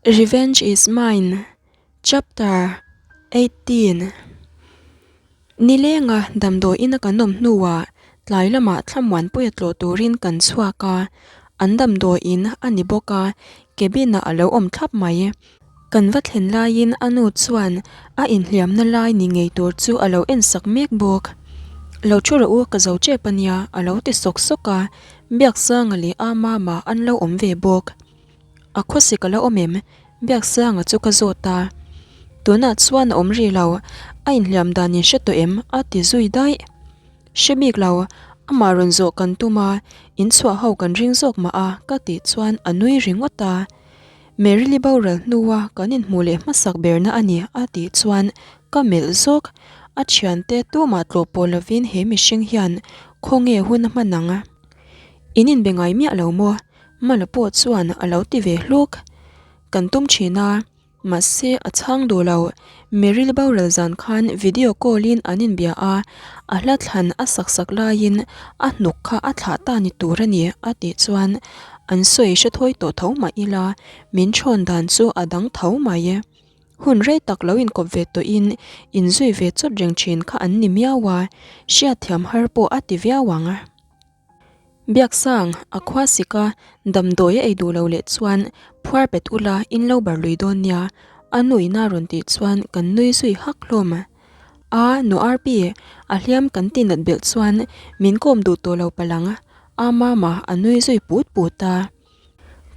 Revenge is mine Chapter 18 Nilenga damdawi ina kan awm hnuah tlai lamah thlamuanpuia tlawh turin kan chhuak a, an damdawi in a ni bawk a, cabin ah a lo awm thlap mai. Kan va thlen laiin a nu chuan a inhliamna lai ni ngei tur chu a lo en sak mek bawk. Lo thu rawh u ka zo tep a nia a lo ti sawk sawk a, Biaksanga leh a mama an lo awm ve bawk. A khawsik a la awm em? Biaksanga chu ka zawt a. Tunah chuan a awm rih lo, a inhliam dan in hre tawh em? a ti zui daih. Hre bik lo, amah rawn zawh kan tum a, in chhuah ho kan ring zawk mah a ka tih chuan a nui ringawt a. Merily boral hnua kan inhmuh leh hmasak berna a ni a tih chuan ka melh zawk. A thiante tumah tlawh pawh lovin he mihring hian khawnge hun a hman ang? In inbe ngai miah lo maw? Mala pawh chuan a lo ti ve hluk. Kan tum thin a. Mahse, a chhang duh lo. Meryl boral zan khan video call in an inbia a, a hla thlan a sak sak laiin a hnuk kha a thlah ta ni tur a ni a tih chuan an sawi hre thawi tawh tho mah ila min thawn dan chu a dang tho mai. Hun rei tak lo inkawp ve tawhin inzui ve chawt reng thin kha an ni miau a, hriatthiam har pawh a ti viau ang. Biaksang, a khua sik a, damdawi a ei duh lo leh chuan phuar bet ula in lo bar lui dawn nia, a nuihna rawn tih chuan kan nui zui hak hlawm. A, nu Arpi, a hliam kan ti nat belh chuan min kawm duh tawh lo palang, a mama a nui zui put put a.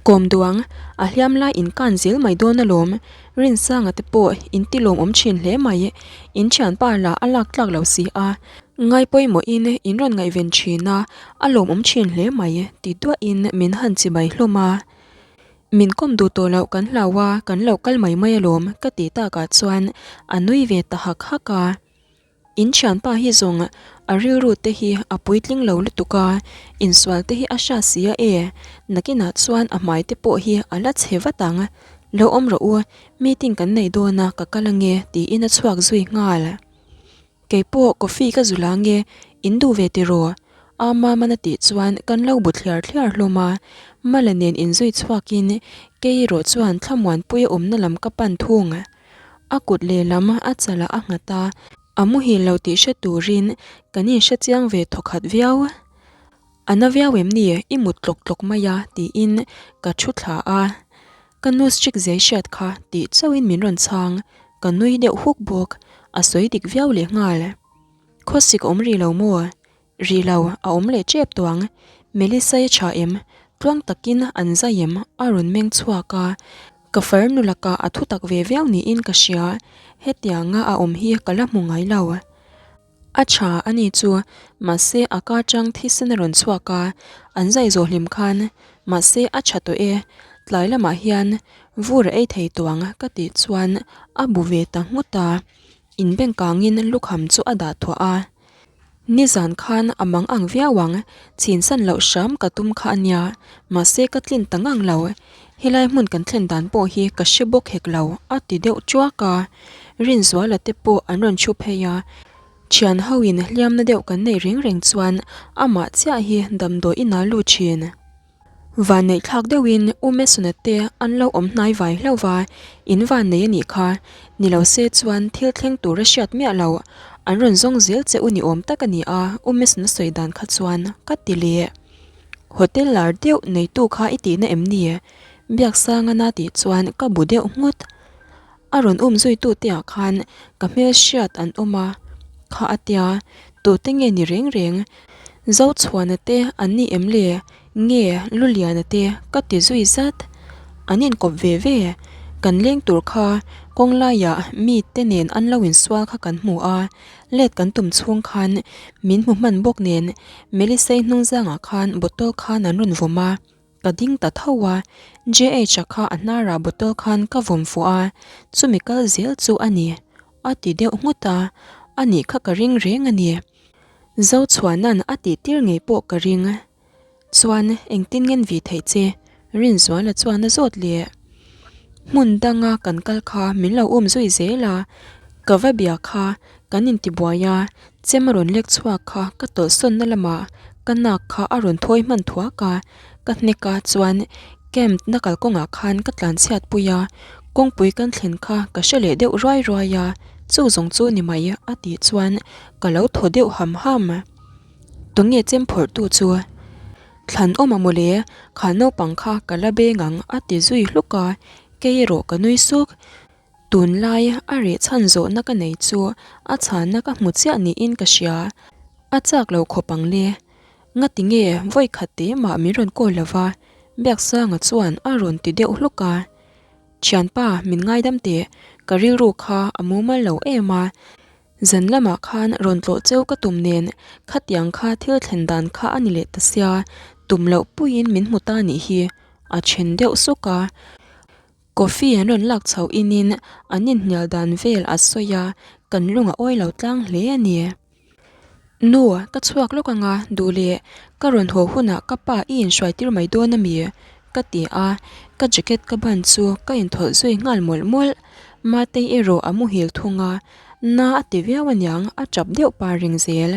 Kawm duang, a hliam lai in kan zel mai dawn alawm, Rinsanga te pawh in ti lawmawm thin hle mai, in thianpa lah a lak tlak lo si a, ngai pawimawhin in rawn ngaihven thin a, a lawmawm thin hle mai ti duahin min han chi mai hlawm a. Min kawm duh tawh loh kan hlau a, kan lo kal mai mai alawm ka tih takah chuan a nui ve ta hak hak a. In thianpa hi zawng a rilru te hi a puitling lo lutuk a, insual te hi a hra si a e, nakinah chuan a hmai te pawh hi a la chhe vat ang. Lo awm rawh u, meeting kan nei dawn a ka kal ange tiin a chhuak zui nghal. Keipawh coffee ka zu la ange, in duh ve tiraw? A maman a tih chuan kan lo bu thliar thliar hlawm a, Mala nen inzui chhuakin kei erawh chuan thlamuanpuia awmna lam ka pan thung. A kut lehlam a chalah a nghat a, a muhil lo tih hre turin kan inhre chiang ve thawkhat viau. A na viau em ni i mut tlawk tlawk mai a tiin ka thu thla a, ka nu strict zai hriat kha tih chauhin min rawn chhang, ka nui deuh huk bawk, a sawi dik viau lehnghal. Khawsik awm rih lo maw? Ri lo, a awm leh tep tawh ang. Melissa-i a tha em? Tluang takin an zai em? A rawn meng chhuak a. Ka farnu lakah a thu tak ve viau niin ka hria. Hetianga a awm hi ka la hmu ngai lo. A tha a ni chu, mahse a ka chang thisen a rawn chhuak a, an zai zawh hlim khan, mahse a tha tawh e, tlai lamah hian vur a ei thei tawh ang ka tih chuan a bu ve ta nghut a. Inbengkangin lukham chu a dah thuah a. Nizan khan a mang ang viau ang, chinsan loh hram ka tum kha a nia, mahse ka tlin ta ngang lo. Helai hmun kan thlen dan pawh hi ka hre bawk hek lo, a ti deuh tuak a. Rinzuala te pawh an rawn thu phei a, thian hoin hliamna deuh kan neih reng reng chuan amah chiah hi damdawi inah lut thin. Vanneih thlak deuhin U Mesona te an lo awm hnai vai hlauh va, in vannei a nih kha. Ni lo se chuan thil thleng tur a hriat miah lo. An rawn zawng zel che u ni awm tak a ni a, U Mesona sawi dan kha chuan ka ti leh. Hotel lar deuh neitu kha i tihna em ni? Biaksanga na tih chuan ka bu deuh nghut. A rawn um zuitu te ah khan ka hmel hriat an awm a, kha a tia, tute nge ni reng reng, Zochhuana te an ni em le, nge Luliana te ka ti zui zat, an inkawp ve ve, kan leng tur kha kawng laiah mi te nen an lo insual kha kan hmu a, let kan tum chhung khan min hmu hman bawk nen Melisei hnungzangah khan bottle khan an rawn vawm a. Ka ding ta tho a, JH-a kha a hnarah bottle khan ka vawm fuh a, chumi kal zel chu a ni, a ti deuh nghut a, a nih kha ka ring reng a ni. Zochhuana'n a tih tir ngei pawh ka ring. Chuan engtin ngen vi theih che? Rinzuala chuan a zawt leh. Hmun danga kan kal kha min lo um zui zel a, ka va bia kha kan intibuai a, chem a rawn lek chhuak kha ka tawlhsawnna lamah ka nak kha a rawn thawi hman thuak a, ka hnek a chuan Camp na kalkawngah khan ka tlanchhiat pui a, kawngpui kan thlen kha ka hre leh deuh ruai ruai a, chu zawng chu ni mai a tih chuan ka lo thaw deuh ham ham. Tunge chem phawrh tu chu? Thlan awm a mawle, kha naupang kha ka la beng ang a ti zui hluk a, kei erawh ka nui suk. Tunlai a reh chhan zawhna ka nei chu a chhanna ka hmu chiah niin ka hria, a chak lo khawp ang le. Ngati nge vawi khat te mah min rawn call lova Biaksanga chuan a rawn ti deuh hluk a. Thianpa min ngaidam teh, ka rilru kha a mumal lo em a, zan lamah khan rawn tlawh cheu ka tum nen khatiang kha thil thlen dan kha a ni leh ta sia, tum loh puiin min hmu ta nih hi a then deuh suk a. Coffee an rawn lak chhoh inin an inhnial dan vel a sawi a, kan lung a awi lo tlang hle a ni. Nu, ka chhuak lawk anga duh leh ka rawn haw hunah ka pa i inhruai tir mai dawn a mi? ka ti a, ka jacket ka ban chu ka inthawlh zui nghal mawlh mawlh. Matei erawh a muhil thung a, na a ti viau aniang a tap deuh par reng zel.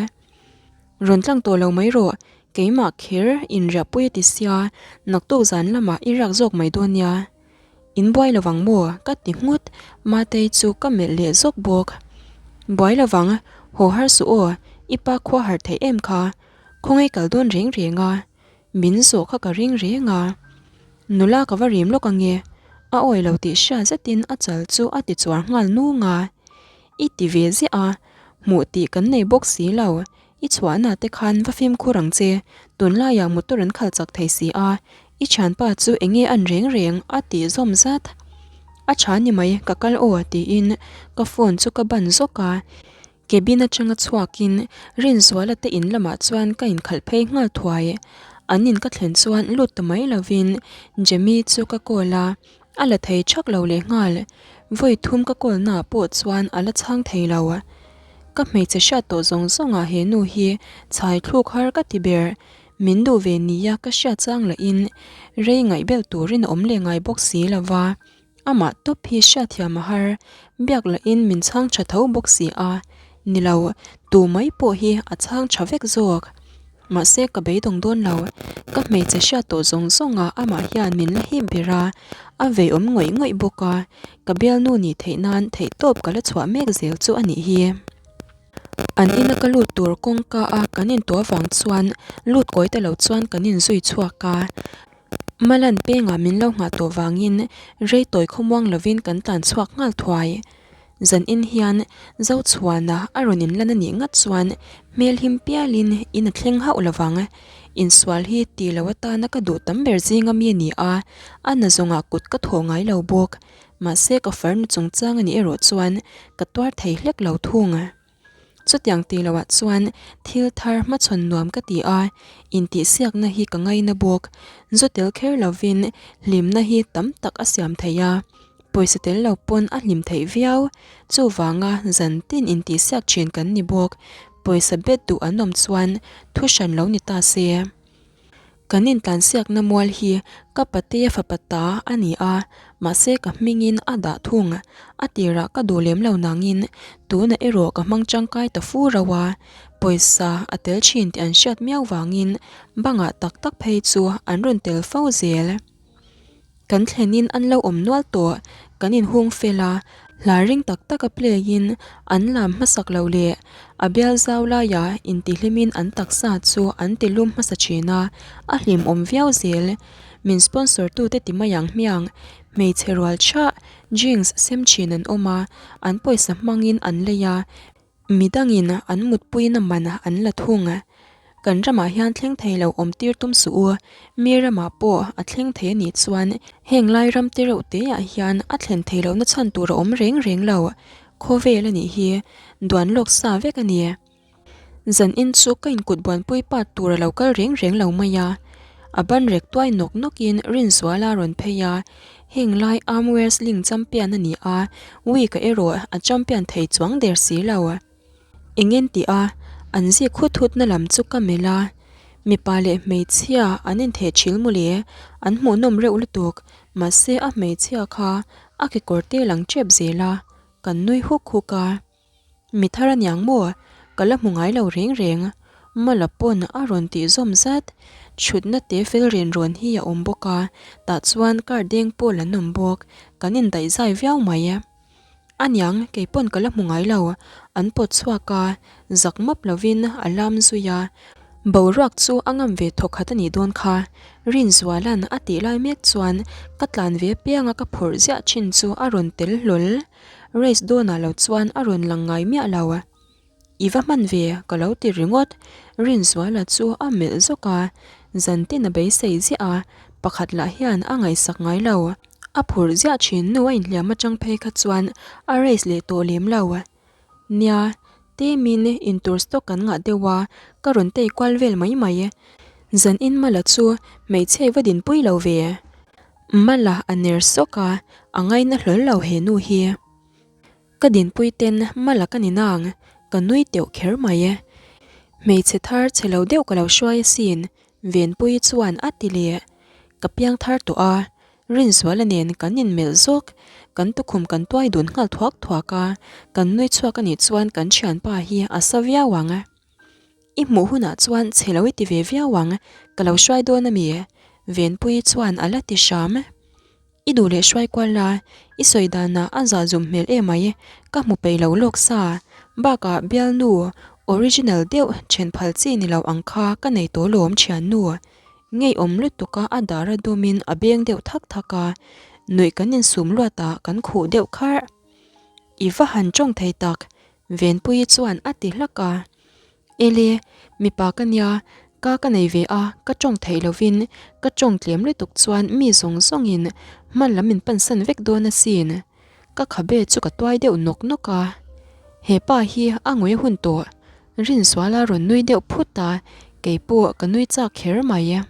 Rawn tlang tawh lo mai rawh, keimah kher inriahpui a ti sia, naktuk zan lamah i riak zawk mai dawn nia. In buai lovang maw? ka ti nghut, Matei chu ka melh leh zawk bawk. Buai lovang, haw har suh aw, i pa khua harh theih em kha, khawngaih kal dawn reng reng a, min zawh kha ka ring reng a. Nula ka va rim lawk ange, a awi lo tih hriat zetin a chal chu a ti chuar nghal nung a. I ti ve ziah a, hmuh tih kan nei bawk si lo, i chhuahna te khan va fimkhur ang che, tunlaiah motor an khalh chak thei si a, i thianpa chu enge an reng reng a tih zawm zat. A tha ni mai, ka kal aw tiin ka phone chu ka ban zawk a, cabin atanga chhuakin Rinzuala te in lamah chuan ka inkhalh phei nghal thuai. An in ka thlen chuan lut ta mai lovin Jemmy chu ka call a, A la thei thak lo leh nghal. Vawi thum ka call naah pawh chuan a la chhang thei lo. Ka hmeichhe hriat tawh zawng zawngah he nu hi chhai thluk har ka ti ber. Min duh ve nia ka hriat chang lahin rei ngaih bel turin a awm leh ngai bawk si lo va. Amah tawp hi hriatthiam a har. Biak lahin min chhang tha tho bawk si a. Ni lo, tu mai pawh hi a chhang tha vek zawk. Mahse ka beidawng dawn lo, ka hmeichhe hriat tawh zawng zawng ah amah hian min la hip ber a, a vei awm ngawih ngawih bawk a, ka bialnu nih theih nan theihtawp ka la chhuah mek zel chu a nih hi. An ina ka lut tur kawngka a kan intuah vang chuan lut kawi ta lo chuan kan inzui chhuak a, Malan pengah min lo nghah tawh vangin rei tawi khawmuang lovin kan tlan chhuak nghal thuai. Zan in hian Zochhuana a rawn inlan a nih ngat chuan hmel him pialin in a thleng hauh lovang. Insual hi ti lo atana ka duh tam ber zinga mi a ni a, a na zawngah kut ka thawh ngai lo bawk. Mahse ka farnu chungchang a nih erawh chuan ka tuar thei hlek lo thung. Chutiang ti loah chuan thil thar hmachhawn nuam ka ti a, intihsiakna hi ka ngaina bawk. Zu tel kher lovin hlimna hi tam tak a siam thei a, pawisa tel lo pawn a hlim theih viau. Chuvanga zan tin intihsiak thin kan ni bawk. Pawisa bet duh an awm chuan thu hran lo ni ta se. Kan intlansiakna mual hi ka patea fapa ta a ni a, mahse ka hmingin a dah thung. A tirah ka duh lem lo nangin tunah erawh ka hmang tangkai ta fu rauh a, pawisa a tel thin tih an hriat miau vangin bangah tak tak phei chu an rawn tel fo zel. Kan thlenin an lo awm nual tawh, kan inhung fel a, hla ring tak taka play in an lam hmasak lo leh a bial zau laia intihlimin an taksa chu an ti lum hmasa thin a, a hlimawm viau zel. Min sponsor tute ti mai ang hmiang, hmeichhe rual chhah drinks sem thin an awm a, an pawisa hmangin an lei a, Midangin an mutpuina man an la thung. Kan ramah hian thleng thei lo awm tir tum suh u, mi ramah pawh a thleng thei a nih chuan heng lai ram te reuh teah hian a thlen thei lohna chhan tur a awm reng reng lo. Khawvel a nih hi, duan lawk sa vek a ni. Zan in chu ka inkut buanpui pat tur a lo kal reng reng lo mai a. A ban rek tuai nawk nawkin Rinzuala a rawn phei a, heng lai arm wrestling champion a ni a, week-a erawh a champion thei chuang der si lo. Engin tih a, an zik hut hut na lam chu ka melh a, mipa leh hmeichhia an intheh thil mawle, an hmuhnawm reuh lutuk, mahse a hmeichhia kha a kekawr te lang tep zel a, kan nui huk huk a. Mi thar aniang maw? Ka la hmu ngai lo reng reng. Mala pawn a rawn tih zawm zat. Thutna te fel ren rawn hi a awm bawk a, tah chuan car deng pawl an awm bawk, kan indaih zai viau mai. Aniang, kei pawn ka la hmu ngai lo, an pawt chhuak a, zak map lovin a lam zui a. Boruak chu a ngam ve thawk khat a nih dawn kha. Rinzuala'n a tih lai mek chuan ka tlan ve pianga ka phawrh ziah thin chu a rawn tel hlawl. Race dawnah lo chuan a rawn lang ngai miah lo. I va hman ve, ka lo ti ringawt. Rinzuala chu a melh zawk a, zantin a beisei ziah a, pakhat lah hian a ngaihsak ngai lo. A phurh ziah thin nu a inhliam atang phei kha chuan a race leh tawh lem lo. Nia, temin intur stock kan ngah deuh a, ka rawn tei kual vel mai mai. Zanin Mala chu hmeichhe va dinpui lo ve. Mala a ner sawk a, a ngaina hlawl lo he nu hi. Ka dinpui ten mala ka ni nang, ka nui teuh kher mai e. Hmeichhe thar chhe lo deuh ka lo hruai asin, Venpuii chuan a ti leh. Ka piang thar tawh a, Rinzuala nen kan inmelh zawk, kan tukhum kan tuai dun nghal thuak thuak a, kan nui chhuak anih chuan kan thianpa hi a sa viau ang. I hmuh hunah chuan chhe lo i ti ve viau ang, ka lo hruai dawn ami? Venpuii chuan a la ti hram. I duh leh hruai kual la, i sawi danah a zah zum hmel emai, ka hmu peih lo lawk sa. Bakah bialnu original deuh then phal chi ni lo ang kha ka nei tawh lawm thiannu. Ngeiawm lutuka a dar a dawmin a beng deuh thak thak a, nuih kan insum luatah kan khuh deuh kharh. I va han tawng thei tak, Venpuii chuan a ti hlak a. Ele, mipa ka nia, ka ka nei ve a, ka tawng theih lovin ka tawng tlem lutuk chuan mi zawng zawngin hman lam min pansan vek dawn asin. Ka khabe chu ka tuai deuh nawk nawk a. He pa hi a ngawi hun tawh. Rinzuala rawn nui deuh phut a, kei pawh ka nui chak kher mai.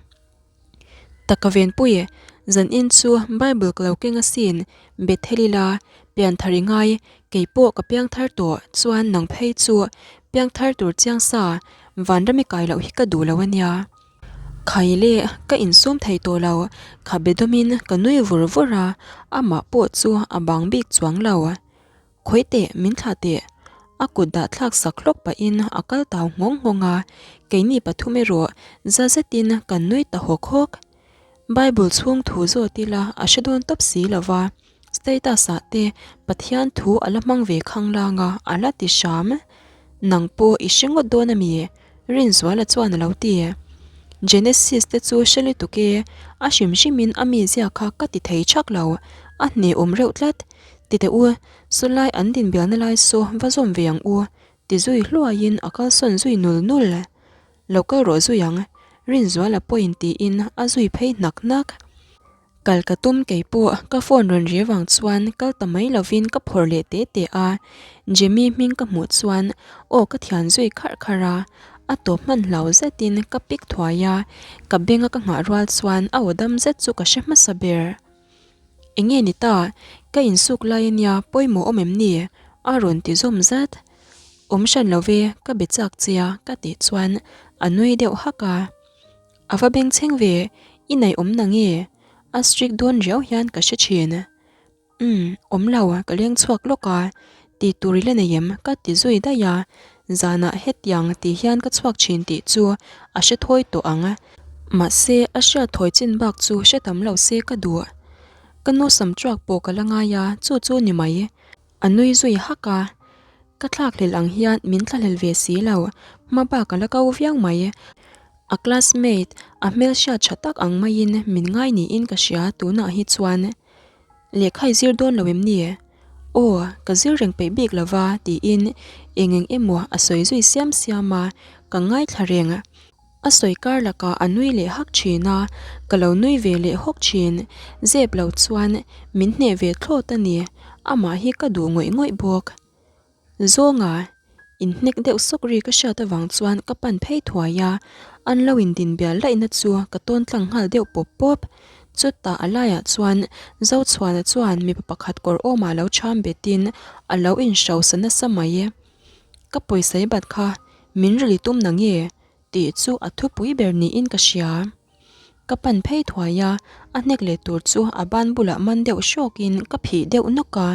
Taka venpui, zanin chu Bible ka lo keng asin, Bethel ila, pianthar i ngai, kei pawh ka piangthar tawh, chuan nang phei chu piangthar tur chiang sa, vanram i kai loh hi ka duh lo ania. Khai le, ka insum thei tawh lo, khabe dawmin ka nui vur vur a, amah pawh chu a bang bik chuang lo. Khawi teh, min thlah teh. A kut dah thlak sak hlawk pahin a kal tau nghawng nghawng a, keini pathum erawh za zetin kan nui ta hawk hawk. Bible chhung thu zawt ila a hre dawn tawp si lo va, status ah te Pathian thu a la hmang ve khanglang a, a la ti hram. Nang pawh i hre ngawt dawn a mi? Rinzuala chuan a lo ti. Genesis te chu hre lutuk e, a hrim hrimin a mizia kha ka ti thei thak lo, a hnehawm reuh tlat. Ti teh u, sawlai an dinbialna lai saw va zawm ve ang u, ti zui hluaiin a kalsawn zui nul nul. Lo kal rawh zui ang, Rinzuala pawhin tiin a zui phei hnak hnak. Kal ka tum kei pawh ka phone rawn ri vang chuan kal ta mai lovin ka phawrh leh te te a, Jimmy hming ka hmuh chuan aw ka thian zui kharh kharh a, a tawp hman hlau zetin ka pick thuai a, ka benga ka nghah rual chuan a aw dam zet chu ka hre hmasa ber. Enge ni ta, ka insuk lai ania pawimawh awm em ni? a rawn ti zawm zat. Awm hran lo ve, ka be chak che a ka tih chuan a nui deuh hak a. A va bengchheng ve, i nei awm na nge? A strict dawn riau hian ka hre thin. Umm, awm lo, ka leng chhuak lawk a, ti tur i la nei em? ka ti zui daih a, zanah hetiang ti hian ka chhuak thin tih chu a hre thawi tawh ang. Mahse, a hriat thawi chin bak chu hre tam lo se ka duh. Ka nu sam truak pawh ka la ngai a, chu chu ni mai. A nui zui hak a, ka thlakhlelh ang hian min thlahlel ve si lo, hma bak a la ko viau mai. A classmate, a hmelhriat tha tak ang maiin min ngai niin ka hria tunah hi chuan. Lehkha i zir dawn lo em ni? Aw, ka zir reng peih bik lo va tiin eng eng emaw a sawi zui siam siam a, ka ngaithla reng. A sawi kar lakah a nui leh hak thin a, ka lo nui ve leh hawk thin. Zep lo chuan min hneh ve thlawt a ni, amah hi ka duh ngawih ngawih bawk. Zawnga inhnek deuh sawk ri ka hriat avang chuan ka pan phei thuai a, an lo indin bial laihna chu ka tawn tlang nghal deuh pawp pawp. Chutah a laiah chuan Zochhuana chuan mipa pakhat kawr awmah lo cham betin a lo inhrosa nasa mai. Ka pawisa i bat kha min rili tum na nge? tih chu a thupui ber niin ka hria. Ka pan phei thuai a, a hnek leh tur chu a ban bulah man deuh hrawkin ka phih deuh nawk a,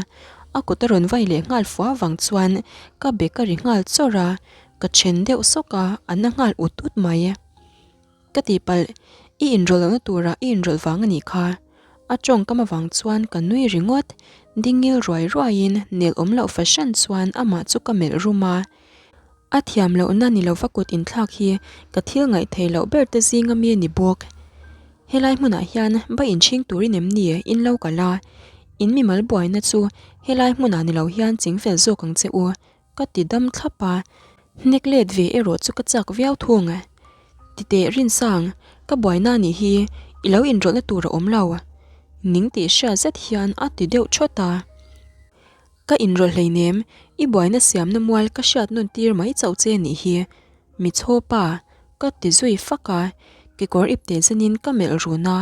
a kut a rawn vai leh nghal fua vang chuan ka bek a ri nghal chawrh a, Ka then deuh sawk a, a na nghal ut ut mai. Ka tihpalh, i inrawlh lohna turah i inrawlh vang a nih kha. A tawngkam avang chuan ka nui ringawt, dingil ruai ruaiin nel awm loh fahran chuan amah chu ka melh rum a. A thiam lohna ni lova kut inthlak hi ka thil ngaih theih loh ber te zinga mi a ni bawk. Helai hmunah hian ba inchhing turin em ni in lo kal a? In mimal buaina chu helai hmunah ni lo hian chingfel zawk ang che u, Ka ti dam thlap a, hnek let ve erawh chu ka chak viau thung. Titeh Rinsang, ka buaina anih hi, i lo inrawlhna tur a awm lo. Ning tih hriat zet hian a ti deuh thawt a. Ka inrawlh hleinem, i buaina siamna mual ka hriat nawn tir mai chauh che anih hi, mi chhawpa, ka ti zui fak a, kekawr ipte zenin ka melh run a,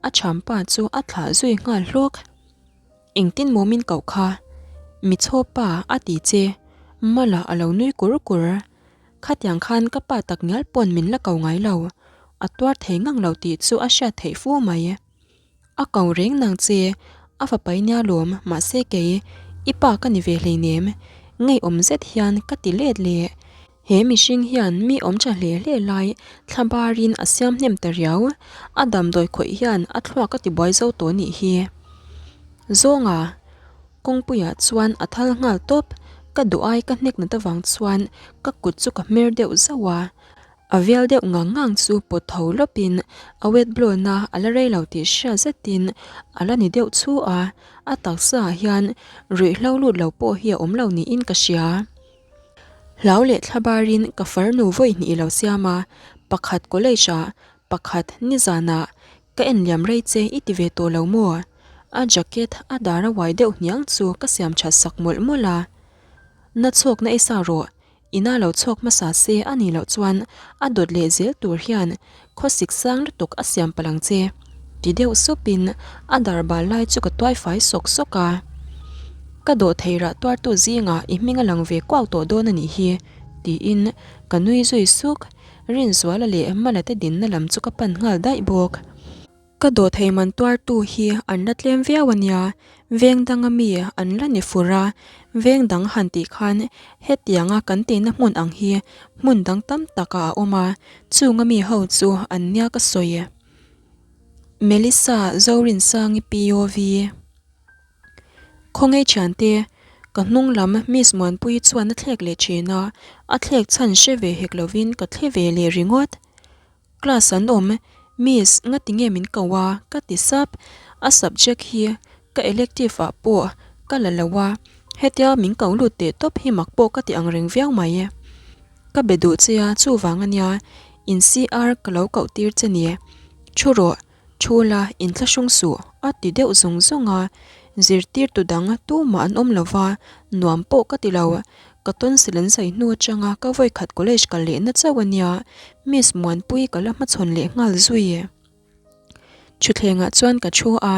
a thampa chu a thlah zui nghal hlawk. Engtin maw min koh kha? Mi chhawpa a ti che. Mala a lo nui kur kur. Khatiang khan ka pa tak ngial pawn min la ko ngai lo. A tuar thei ngang lo tih chu a hriat theih fu mai. A ko reng nang che, a fapa i nia lawm, mahse kei, i pa ka ni ve hleinem. Ngeiawm zet hian ka ti let leh. He mihring hian mi awm tha hle hle lai thla barin a siam hnem ta riau, a damdawi khawih hian a thluak a tibuai zo tawh nih hi. Zawnga kawngpuiah chuan a thal nghal tawp, ka duh ai ka hnek nat avang chuan ka kut chu ka hmer deuh zauh a, a vial deuh ngang ngang chu pawt tho lawpin a wet blown a a la rei lo tih hriat zetin a la ni deuh chu a, a taksa ah hian ruihhlo lut lo pawh hi a awm lo niin ka hria. Hlau leh thlabarin ka farnu vawi hnih lo siam a, pakhat college ah, pakhat nizanah ka en liam rei che i ti ve tawh lo maw? A jacket a dar a uai deuh hniang chu ka siam that sak mawlh mawlh a. Na chhuak na i sa rawh, ina lo chhuak hmasa se a nih loh chuan a dawt leh zel tur hian Khawsik sang lutuk a siam palh ang che, ti deuh supin a dar bal lai chu ka tuai fai sawk sawk a. Ka dawh thei rah tuartu zingah i hming a lang ve kuau tawh dawn a nih hi, tiin ka nui zui suk. Rinzuala leh Mala te dinna lam chu ka pan nghal daih bawk. Ka dawh thei man tuartu hi an la tlem viau a nia, veng danga mi an la ni fur a, veng dang han tih khan hetianga kan tihna hmun ang hi hmun dang tam takah a awm a, chunga mi ho chu an nia ka sawi. Melissa Zorinsangi POV. Khawngaih thiante, ka hnung lam Miss Muanpuii chuan a thlek leh thin a, a thlek chhan hre ve hek lovin ka thle ve leh ringawt. Class an awm, Miss, ngati nge min ko a? ka ti sap. A subject hi ka elective ah pawh ka la lo a, hetia min ko lut teh tawp hi mak pawh ka ti ang reng viau mai. Ka be duh che a, chuvang ania, in CR ka lo koh tir che ni. Thu rawh, Thu la, inthlahrung suh, a ti deuh zung zung a. Zirtirtu dang tumah an awm lo va, nuam pawh ka ti lo. Ka tonsil an zai hnu atanga ka vawikhat college kal lehna chauh a nia, Miss Muanpui ka la hmachhawn leh nghal zui. Thutthlengah chuan ka thu a,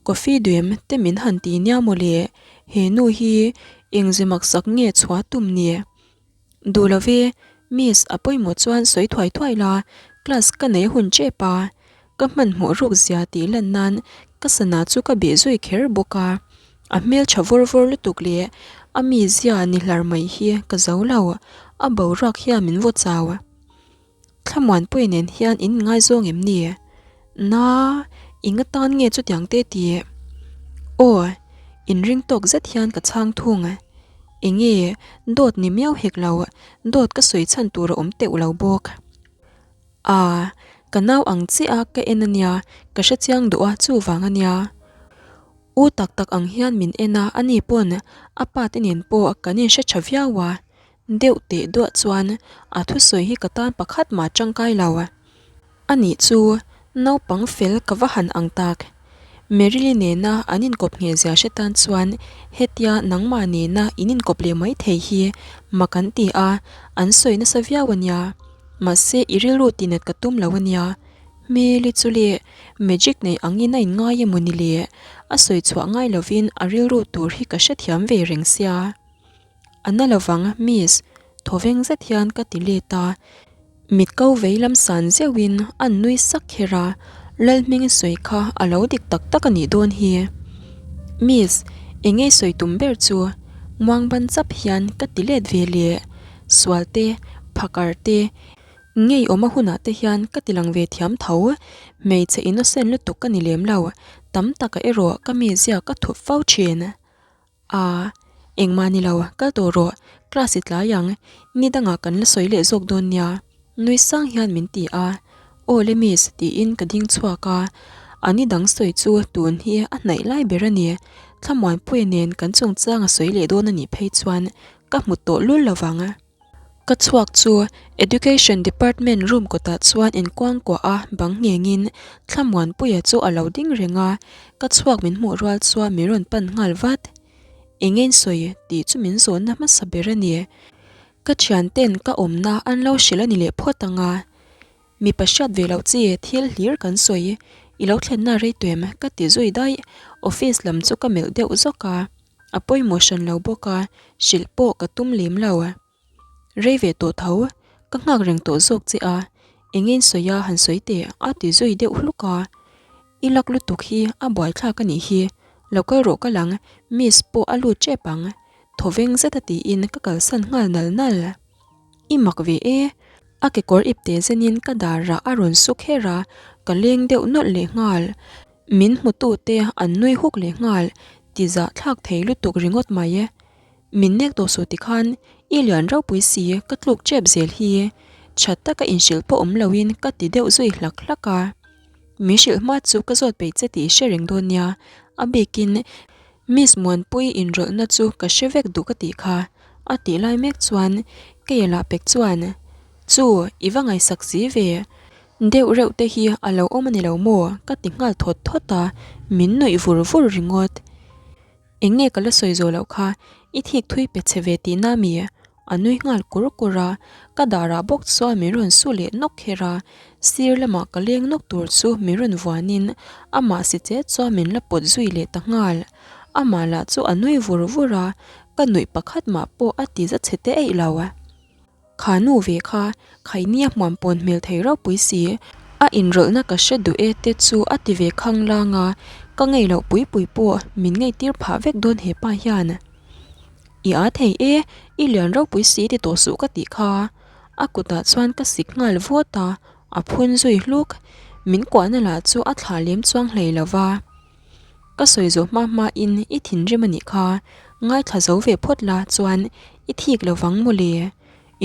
Coffee duem te min han ti nia mawle, he nu hi engze maksak nge chhuah tum ni? Duh lo ve, Miss, a pawimawh chuan sawi thuai thuai la, class ka nei hun tep a, ka hmanhmawh ruk zia tih lan nan ka sana chu ka bih zui kher bawk a, a hmel tha vawr vawr lutuk leh a mizia ni hlar mai hi ka zo lo, a boruak hian min vaw chau. Thlamuanpuia nen hian in ngaizawng em ni? Na, eng atan nge chutiang te ti? Aw, inring tawk zet hian ka chhang thung. Enge, dawt ni miau hek lo, dawt ka sawi chhan tur a awm teuh lo bawk. A, ka nau ang chiah a ka en a nia, ka hrechiang duh a chuvang a nia. U tak tak ang hian min en a, ani pawn a pa te nen pawh kan inhre tha viau a. Deuh teh duah chuan a thusawi hi ka tan pakhat mah tangkai lo. A nih chu naupang fel ka va han ang tak. Merily nena an inkawp ngheh zia hre tan chuan hetia nangmah nena in inkawp leh mai thei hi mak an ti a, an sawi nasa viau a nia. Mahse i rilru tinat ka tum lo a nia. Hmeli chu le magic nei angin a inngai emaw ni le? A sawi chhuah ngai lovin a rilru tur hi ka hrethiam ve reng sia. A na lovang, Miss, thawveng zet hian ka ti let a. Mit ko vei lam san zeuhin an nui sak kher a, Lalhming sawi kha a lo dik tak tak a nih dawn hi. Miss, eng nge sawi tum ber chu? Muang ban chap hian ka ti let ve leh. Sual te, phakar te, ngeiawm a hunah te hian ka ti lang ve thiam tho. Hmeichhe innocent lutuk ka ni lem lo, tam taka erawh ka mizia ka thup fo thin. A, engmah ni lo, kal tawh rawh, class i tlai ang, ni dangah kan la sawi leh zawk dawn nia, nui sang hian min ti a. Aw le miss, tiin ka ding chhuak a, a ni dang sawi chu tun hi a hnaih lai ber a ni, Thlamuanpuia nen kan chungchang a sawi leh dawn a nih phei chuan ka hmu tawh lul lo vang. Ka chhuak chu Education Department room kawtah chuan inkuangkuah a bang nghengin Thlamuanpuia chu a lo ding reng a, ka chhuak min hmuh rual chuan min rawn pan nghal vat. Eng nge in sawi tih chu min zawnna hmasa ber a ni. Ka thianten ka awmna an lo hrilh a ni leh phawt ang a. Mipa hriat ve loh chi thil hlir kan sawi, i lo thlenna rei tuem ka ti zui daih, office lam chu ka melh deuh zawk a. A pawimawh hran lo bawk a, hrilh pawh ka tum lem lo. Rei ve tawh tho, ka nghak reng tawh zawk che a, eng in sawi a han sawi teh a ti zui deuh hluk a. I lak lutuk hi a buaithlak a nih hi, lo kal rawh ka lang, miss pawh a lut tep ang, thawveng zet a tiin ka kalsan nghal nal nal. I mak ve e, a kekawr ipte zenin ka darah a rawn su kher a, ka leng deuh nawlh leh nghal. Min hmutute an nui huk leh nghal, ti zah thlak thei lutuk ringawt mai e. Min nek tawh suh tikhan i lian ropui si ka tluk tep zel hi. Tha taka inhrilh pawh awm loin ka ti deuh zui hlak hlak a. Min hrilh hma chu ka zawt peih che tih i hre reng dawn nia, a bikin Miss Muanpui inrawlhna chu ka hre vek duh ka tih kha, a tih lai mek chuan Keia lah pek chuan, Chu, i va ngaihsak si ve. Deuh reuh te hi a lo awm a ni lo maw? ka ti nghal thawt thawt a, min nuih vur vur ringawt. Eng nge ka la sawi zawh loh kha, i thik thui pe che ve tihna mi? A nui nghal kur kur a, ka darah bawk chuan min rawn su leh nawk kher a, sir lamah ka leng nawk tur chu min rawn vuanin amah si che chuan min la pawt zui leh ta nghal. Amah lah chu a nui vur vur a, ka nuih pakhat mah pawh a ti za chhe te eih lo. Kha nu ve kha, Khainia hmuam pawn hmel thei ropui si, a inrawlhna ka hre duh e te chu a ti ve khang lang a, ka ngei loh pui pui pawh min ngeitir phah vek dawn he pa hian. I â thei e, i lian ropui si ti tawh suh ka tih kha. A kutah chuan ka sik nghal vawt a, a phun zui hluk. Min kuahna lah chu a thlah lem chuang hlei lo va. Ka sawi zawh hma hma in i thinrim a nih kha, ngaithla zo ve phawt la chuan i thik lo vang maw le?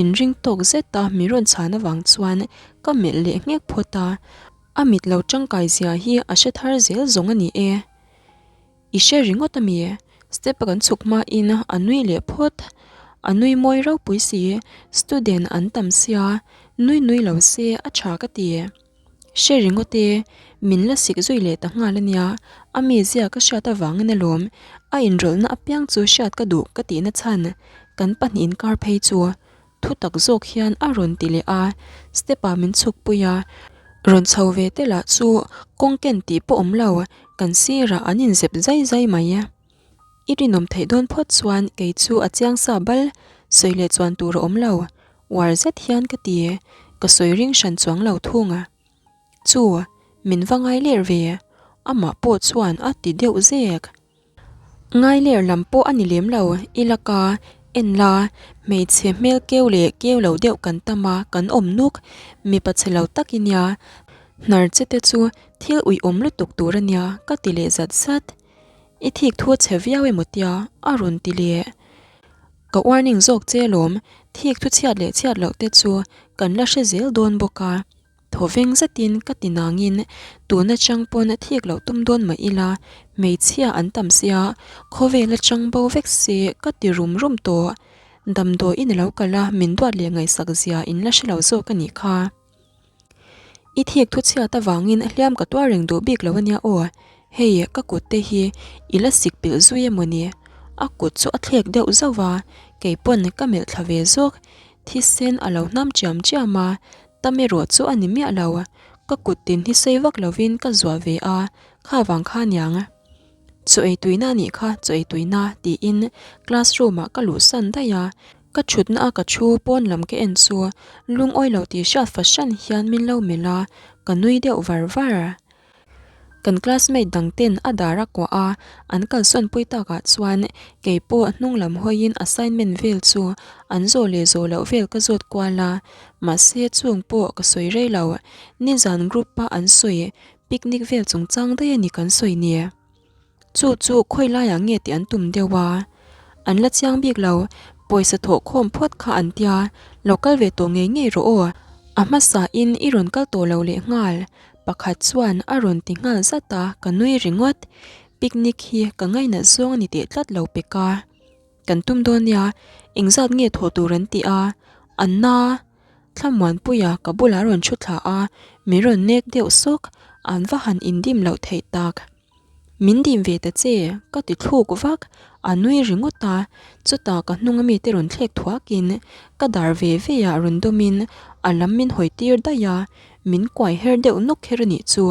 Inring tawk zet a min rawn chhan avang chuan ka melh leh nghek phawt a, a mit lo tangkai zia hi a hre thar zel zawng a ni e. I hre ringawt a mi? Step a kan chhuk hma in a nui leh phawt, a nui mawi ropui si, student an tam sia, nui nui lo se a tha ka ti. Hre ringawt e, min la sik zui leh ta nghal a nia, a mizia ka hriat avangin alawm, a inrawlhna apiang chu hriat ka duh ka tihna chhan kan pahnih inkar phei chu thu tak zawk hian a rawn ti leh a, step ah min chhuk pui a, rawn chho ve te lah chu kawng ken tih pawh awm lo, kan sirah an inzep zai zai mai. I rinawm theih dawn phawt chuan kei chu a chiang sa bal, sawi leh chuan tur a awm lo, uar zet hian ka ti, ka sawi ring hran chuang lo thung a. Chu, min va ngai ler ve, amah pawh chuan a ti deuh zek. Ngai ler lam pawh a ni lem lo, i laka en la, hmeichhe hmel keu leh keu lo deuh kan tam a, kan awm nuk, mipa chhe lo tak i nia, hnar che te chu thil uiawm lutuk tur a nia ka ti leh zat zat. I thik thu a chhe viau emaw tia a rawn ti leh. Ka warning zawk che alawm, thik thu chhiat leh chhiat loh te chu kan la hre zel dawn bawk a. Thaw veng zetin ka ti nangin tun atang pawn thik loh tum dawn mah ila hmeichhia an tam sia, khawvel atang bo vek se ka ti rum rum tawh. Damdawi in a lo kal a, min duat leh ngaihsak zia in la hre lo zawk a nih kha. I thik thu chhiat avangin hliam ka tuar reng duh bik lo ania aw, hei ka kut te hi i la sik pilh zui emaw ni? A kut chu a thlek deuh zauh va, kei pawn ka melh thla ve zawk, thisen a lo hnam chiam chiam a, tam erawh chu a ni miah lo, ka kut tin hi sei vak lovin ka zuah ve a, kha vang kha aniang. Chaw ei tuina anih kha, chaw ei tuina tiin classroom ah ka luhsan daih a, Ka thutna a ka thu pawn lam ka en chu lungawi lo tih hriat fahran hian min lo melh a, ka nui deuh var var. Kan classmate dang ten a dar a kuah a, an kalsawn pui takah chuan kei pawh hnung lam hawiin assignment vel chu an zawh leh zawh loh vel ka zawt kual a, mahse chung pawh ka sawi rei lo. Nizan group a an sawi picnic vel chungchang daih a ni kan sawi ni. Chu chu khawi laiah nge tih an tum deuh a, an la chiang bik lo, pawisa thawh khawm phawt kha an tia, lo kal ve tawh ngei ngei rawh aw, a hmasa in i rawn kal tawh lo leh nghal, pakhat chuan a rawn ti nghal zat a, ka nui ringawt, picnic hi ka ngainat zawng a ni teh tlat lo pek a, kan tum dawn nia, engzat nge thawh tur an ti a, Anna. Thlamuanpuia ka bulah rawn thu thla a, min rawn nek deuh sawk, an va han indim loh theih tak. Min dim ve ta che, ka ti thluk vak, a nui ringawt a, chutah ka hnung ami te rawn thlek thuakin ka dar ve ve ah rawn dawmin a lam min hawi tir daih a, min kuai her deuh nawk kher a nih chu.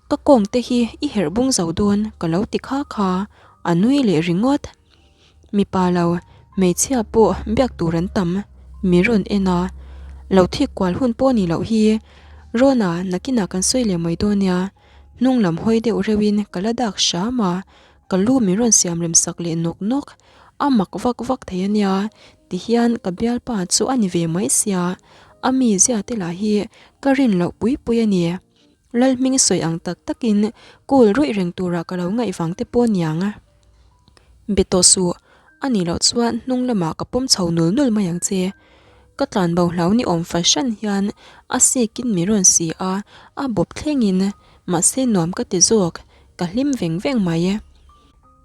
Ka kawng te hi i herh bung zo dawn ka lo ti kha kha, a nui leh ringawt. Mipa lo, hmeichhia pawh biak tur an tam, min rawn en a, lo thik kual hun pawh ni loh hi, Rona nakinah kan sawi leh mai dawn nia, hnung lam hawi deuh reuhin ka la dak hram a, ka lu min rawn siam rem sak leh nawk nawk, a mak vak vak thei a nia, tihian ka bialpa chu a ni ve mai sia, a mizia te lah hi ka rin loh pui pui a ni. Lalhming sawi ang tak takin cool ruih reng turah ka lo ngaih vang te pawh niang a. Be tawh suh, a nih loh chuan hnung lamah ka pawm chho nul nul mai ang che. Ka tlan bo hlau ni awm fahran hian a sikin min rawn si a, a bawp thlengin, mahse nuam ka ti zawk, ka hlim veng veng mai.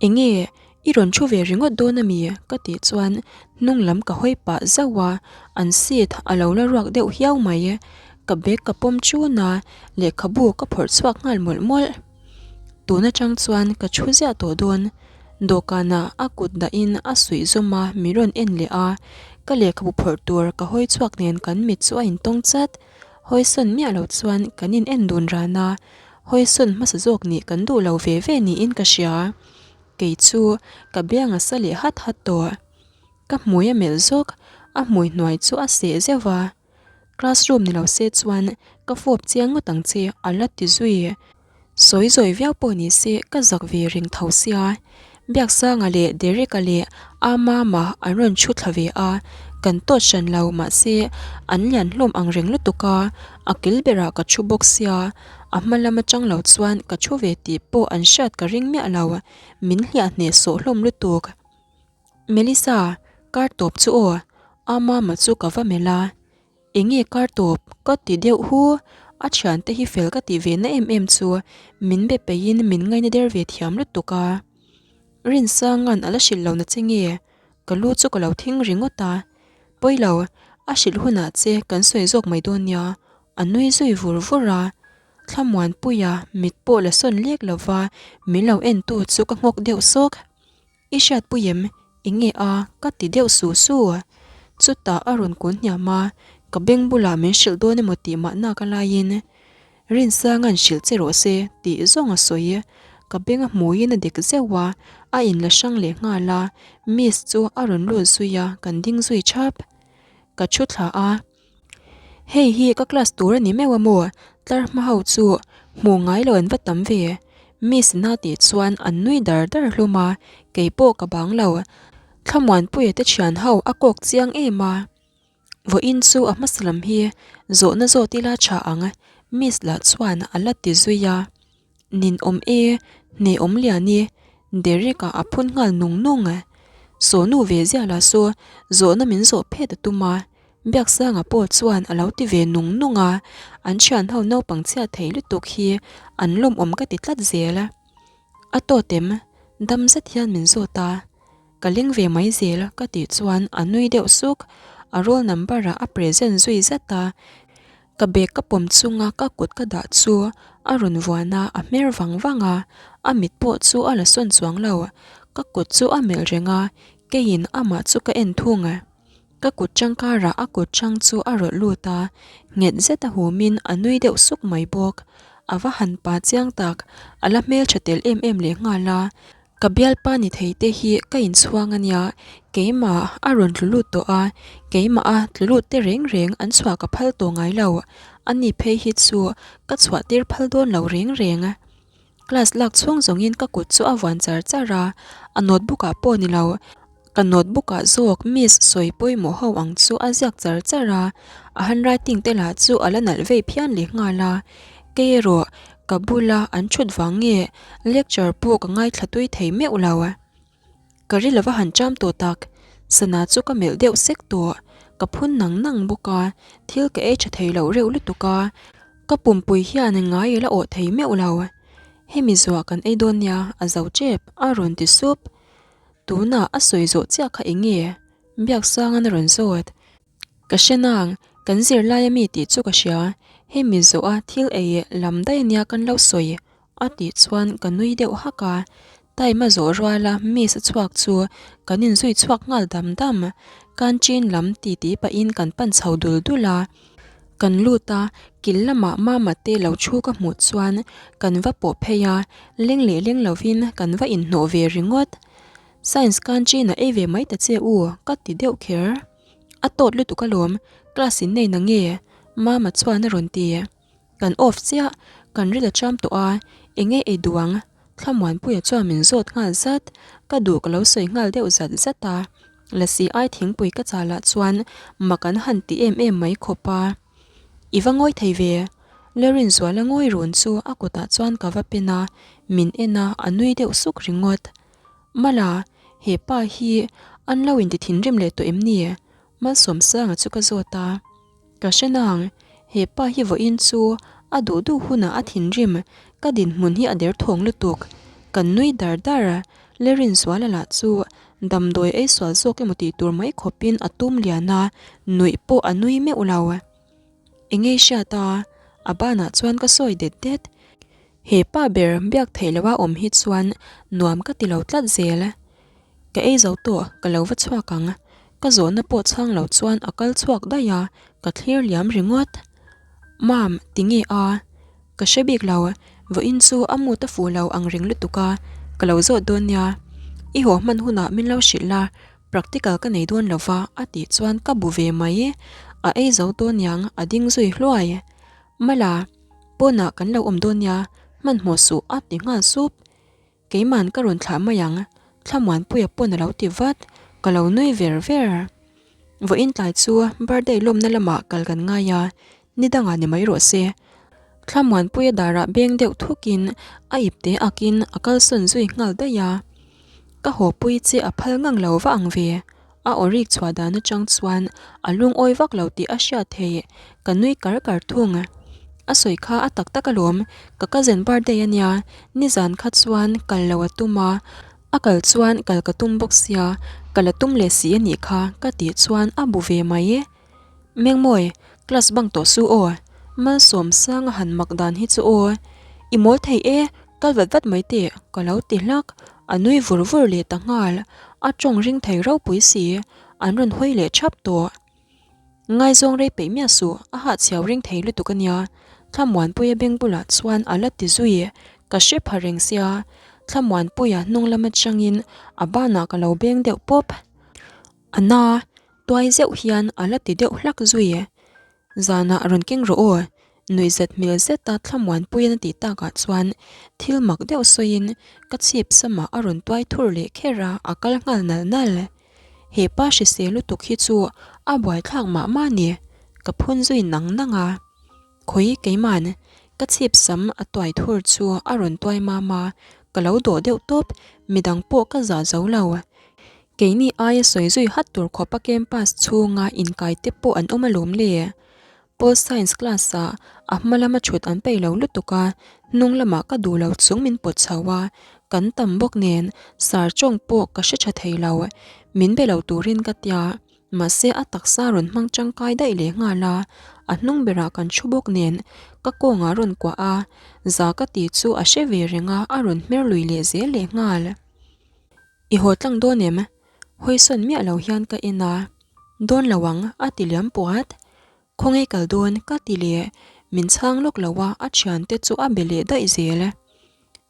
Enge i rawn thu ve ringawt dawn a mi? ka tih chuan hnung lam ka hawi pah zauh a, an seat a lo la ruak deuh hiau mai. Ka bag ka pawm chun a, lehkhabu ka phawrh chhuak nghal mawlh mawlh. Tun atang chuan ka thu ziah tawh dawn. Dawhkanah a kut dahin a suih zawm a, min rawn en leh a, ka lehkhabu phawrh tur ka hawi chhuak nen kan mit chu a intawng chat. Hawisawn miah lo chuan kan in en dun ran a, hawisawn hmasa zawk nih kan duh lo ve ve niin ka hria. Kei chu ka biang a sa leh hat hat tawh. Ka hmui a melh zawk, a hmui hnuai chu a seh zeuh va. Classroom ni lo se chuan ka fawp chiang ngawt ang che a la ti zui. Sawi zawi viau pawh ni se ka zak ve reng tho sia. Biaksanga leh Derek-a leh a mama an rawn thu thla ve a, kan tawt hran lo mahse an lian hlawm ang reng lutuk a, a kil berah ka thu bawk sia, a hma lam atang lo chuan ka thu ve tih pawh an hriat ka ring miah lo, min hliah hneh sawh hlawm lutuk. Melissa, kar tawp chu aw, a mama chu ka va melh a. Enge kar tawp ka ti deuh hu, a thiante hi fel ka tih ve na em em chu min be peihin min ngaina der ve thiam lutuk a. Rinsanga'n a la hrilh lo na che nge? Ka lu chu ka lo thing ringawt a. Pawi lo, a hrilh hunah che kan sawi zawk mai dawn nia, a nui zui vur vur a. Thlamuanpuia mit pawh la sawn lek lova min lo entu chu ka nghawk deuh sawk. I hriatpui em? Enge a? Ka ti deuh su su. Chutah a rawn kun hniam a, ka beng bulah min hrilh dawn emaw tih mahna ka laiin Rinsanga'n hrilh che rawh se tih zawng a sawi. Ka beng a hmuiin a dek zeuh a, a inla hrang leh nghal a, Miss chu a rawn lut zui a, kan ding zui thap. Ka thu thla a. Hei hi ka class tur a ni meuh a maw? Tlar hma ho chu hmuh ngai lo an va tam ve. Miss na tih chuan an nui dar dar hlawm a, kei pawh ka bang lo. Thlamuanpuia te thian ho a kawk chiang em a. Vawiin chu a hmasa lam hi zawhna zawt ila tha ang Miss lah chuan a la ti zui a. Nin awm e, hne awm lian i, Derek-a a phun nghal nung nung. Sawnu ve ziah lah chu zawhna min zawh phet a tum a, Biaksanga pawh chuan a lo ti ve nung nung a, an thianho naupang chhiat thei lutuk hi an lawmawm ka ti tlat zel. A tawt em? Dam zet hian min zawt a, ka leng ve mai zel ka tih chuan a nui deuh suk, a roll number-ah a present zui zat a, Ka bag ka pawm chunga ka kut ka dah chu a rawn vuan a, a hmer vang vang a, a mit pawh chu a la sawn chuang lo. Ka kut chu a melh reng a, keiin amah chu ka en thung. Ka kut tangkarah a kut tang chu a rawlh lut a, nghet zet a humin a nui deuh suk mai bawk. A va han pa chiang tak, a la hmeltha tel em em leh nghal a. Ka bialpa ni thei te hi ka inchhuang a nia, keimah a rawn tlu lut tawh a, keimah a tlu lut te reng reng an chhuah ka phal tawh ngai lo, ani phei hi chu ka chhuah tir phal dawn lo reng reng. Class lak chhung zawngin ka kut chu a vuan char char a, a notebook ah pawh ni lo, ka notebook ah zawk miss sawi pawimawh ho ang chu a ziak char char a, a handwriting te lah chu a la nalh vei phian leh nghal a, kei erawh ka bula an thut vang nge lecture pawh ka ngaithla tui thei meuh lo. Ka ri lova han cham tawh tak, sana chu ka melh deuh sek tawh, ka phun nang nang bawk a, thil ka ei tha thei loh reuh lutuk a, ka pumpui hian ngai a la awh thei meuh lo. Hemi zuah kan ei dawn nia, a zo tep, a rawn ti sup. Tunah a sawi zawh chiah kha eng nge? Biaksanga'n a rawn zawt. Ka hre nang, kan zirlai ami tih chu ka hria, hemi zawha thil ei lam daih ania kan lo sawi a tih chuan ka nui deuh hak a, time a zawh ruala miss a chhuak chu kan inzui chhuak nghal dam dam, canteen lam ti ti pahin kan pan chho dul dul a, kan lut a, kil lamah mama te lo thu ka hmuh chuan kan va pawh phei a, leng leh leng lovin kan va inhnawh ve ringawt. Science canteen a ei ve mai ta che u ka ti deuh kher. A tawt lutuk alawm, class in nei na nge? Mama chuan a rawn ti. Kan off chiah, kan ril a cham tawh a, eng nge ei duh ang? Thlamuanpuia chuan min zawt nghal zat, ka duh ka lo sawi nghal deuh zat zat a. Lasi ai thingpui ka chal ah chuan mak an han ti em em mai khawp a. I va ngawi thei ve? Lerinzuala ngawi run chu a kutah chuan ka va pen a, min en a, a nui deuh suk ringawt. Mala, he pa hi an lo inti thinrim leh tawh em ni? Malsawmsanga chu ka zawt a. Ka hre nang, he pa hi vawiin chu a duh duh hunah a thinrim, ka dinhmun hi a derthawng lutuk. Kan nui dar dar a, Lerinzuala lah chu damdawi ei sual zawk emaw tih tur mai khawpin a tum lian a, nuih pawh a nui meuh lo. Enge i hriat a? A banah chuan ka sawi det det. He pa ber biak theih loha awm hi chuan nuam ka ti lo tlat zel. Ka ei zo tawh, ka lo va chhuak ang. Ka zawhna pawh chhang lo chuan a kal chhuak daih a, ka thlir liam ringawt. Mam, tinge a? Ka hre bik lo, vawiin chu a mut a fuh lo ang reng lutuk a, ka lo zawt dawn nia. I haw hman hunah min lo hrilh la, practical ka nei dawn lo va a tih chuan ka bu ve mai. A ei zo dawn niang, a ding zui hluai. Mala. Pawnah kan lo awm dawn nia, hmanhmawh suh a ti nghal sup. Keiman ka rawn thlah mai ang, Thlamuanpuia pawn a lo ti vat, ka lo nui ver ver. Vawiin tlai chu birthday lawmna lamah kal kan ngai a, ni dangah ni mai rawh se. Thlamuanpuia darah beng deuh thukin a ipte akin a kalsawn zui nghal daih a. Ka hawpui che a phal ngang lo va ang ve. A aw rik chhuah dan atang chuan a lungawi vak lo tih a hriat theih, ka nui kar kar thung. A sawi kha a tak tak alawm, ka cousin birthday a nia, nizan kha chuan kal lo a tum a, a kal chuan kal ka tum bawk sia, kal a tum leh si a nih kha ka tih chuan a bu ve mai. Mengmawi, class bang tawh su aw. Malsawm sang a han mak dan hi chu aw. I mawl thei e, kal vat vat mai teh, ka lo ti hlak. A nui vur vur leh ta nghal, a tawng ring thei ropui si, an rawn hawi leh thap tawh. Ngaizawng rei peih miah suh, a hahchhiau ring thei lutuk a nia. Thlamuanpuia beng bulah chuan a la ti zui, ka hre pha reng sia. Thlamuanpuia hnung lam atangin a banah ka lo beng deuh pawp. A na, tuai zeuh hian a la ti deuh hlak zui e. Zanah rawn keng rawh aw, nuihzat hmel zeta thlamuanpuiin a tih takah chuan thil mak deuh sawiin ka chhip samah a rawn tuai thur leh kher a, a kal nghal nal nal. He pa hrisel lutuk hi chu a buaithlak mah mah a ni, ka phun zui nang nang a. Khawi keiman, ka chhip sam a tuai thur chu a rawn tuai mam a, ka lo dawh deuh tawp, midang pawh ka zah zo lo. Keini aia sawi zui hat tur khawpa campus chhunga inkai te pawh an awm alawm le. Pol Science class ah a hma lama thut an peih lo lutuk a, hnung lamah ka duh lo chung min pawt chho a, kan tam bawk nen sar tawng pawh ka hre tha thei lo. Min be lo turin ka tia, mahse a taksa rawn hmang tangkai daih leh nghal a, a hnung berah kan thu bawk nen ka kawngah rawn kuah a, za ka tih chu a hre ve reng a, a rawn hmer lui leh zel leh nghal. I haw tlang dawn em? Hawisawn miah lo hian ka en a, Dawn lo ang, a ti liam puat. Khawnge kal dawn? ka ti leh, min chhang lawk lo a, a thiante chu a be leh daih zel.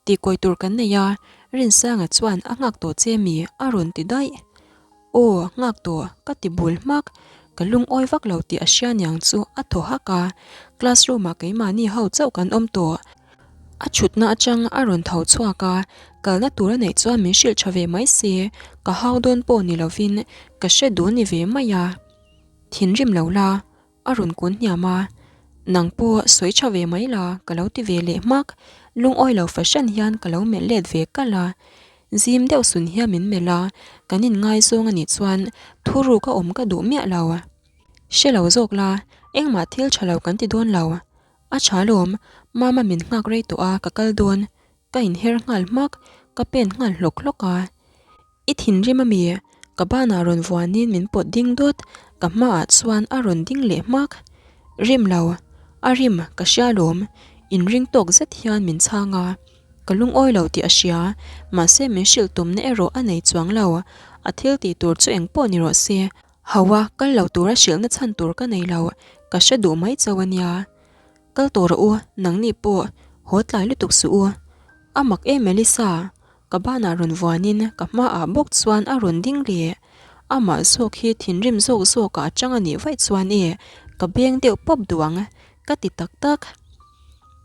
Tihkawi tur kan nei a, Rinsanga chuan a nghak tawh che mi? a rawn ti daih. Aw, nghak tawh, ka ti bul hmak. Ka lungawi vak lo tih a hria niang chu a thaw hak a, classroom ah keimahni ho chauh kan awm tawh. A thutna atang a rawn tho chhuak a, kalna tur a neih chuan min hrilh tha ve mai si, ka hau dawn pawh ni lovin ka hre dun ni ve mai a. Thinrim lo la, a rawn kun hniam a, nang pawh sawi tha ve mai la ka lo ti ve leh hmak, lungawi lo fahran hian ka lo melh let ve kalh a. Zim deuh sun hian min melh a, kan inngaizawng a nih chuan thuruk a awm ka duh miah lo. Hre lo zawk la, engmah thil tha lo kan ti dawn lo. A tha lawm, mama min nghak rei tawh a, ka kal dawn. Ka inher nghal hmak, ka pen nghal hlawk hlawk a. I thinrim a mi? Ka banah rawn vuanin min pawt ding dawt, ka hmaah chuan a rawn ding leh hmak. Rim lo, a rim ka hria lawm, inring tawk zet hian min chhang a. Ka lungawi lo tih a hria, mahse min hrilh tumna erawh a nei chuang lo, a thil tih tur chu engpawh ni rawh se, Hawa, kal lo tura hrilhna chhan tur ka nei lo, ka hre duh mai chauh a nia. Kal tawh rawh u, nangni pawh haw tlai lutuk suh u. A mak em Elisa, ka banah rawn vuanin ka hmaah bawk chuan a rawn ding leh. Amah zawk hi thinrim zawk zawkah a chang a nih vaih chuan e, ka beng deuh pawp duh ang, ka ti tak tak.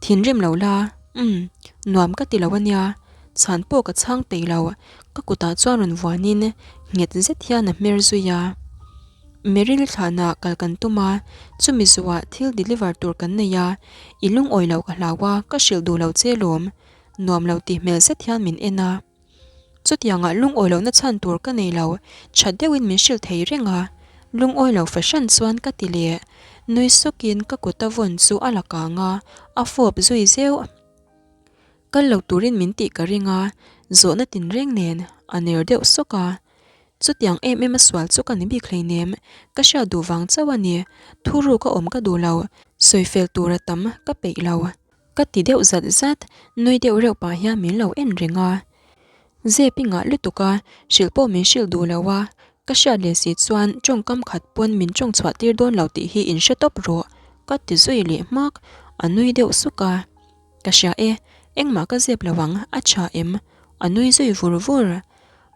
Thinrim lo la, umm, nuam ka ti lo a nia, chhan pawh ka chhang peih lo, ka kutah chuan rawn vuanin nghet zet hian a hmer zui a. Meryl thlanah kal kan tum a, chumi zuah thil deliver tur kan nei a, i lungawi loh ka hlau a, ka hrilh duh lo che lawm, nuam lo tih hmel zet hian min en a. Chutiangah lungawi lohna chhan tur ka nei lo, tha deuhin min hrilh thei reng a, lungawi lo fahran chuan ka ti leh. Nui sukin ka kut a vawn chu a la kang a, a fawp zui zeuh. Kal lo turin min tih ka ring a, zawhna tinreng nen a ner deuh sawk a. Chutiang em em a sual chu ka ni bik hleinem, ka hriat duh vang chauh a ni, thuruk a awm ka duh lo, sawifel tur a tam ka peih lo. Ka ti deuh zat zat, nui deuh reuh pah hian min lo en reng a. Zep i ngah lutuk a, hrilh pawh min hrilh duh lo a, ka hriat leh si chuan tawngkam khat pawn min tawng chhuah tir dawn lo tih hi in hre tawp rawh, ka ti zui leh hmak, a nui deuh suk a. Ka hria e, engmah ka zep lo ang, a tha em? A nui zui vur vur.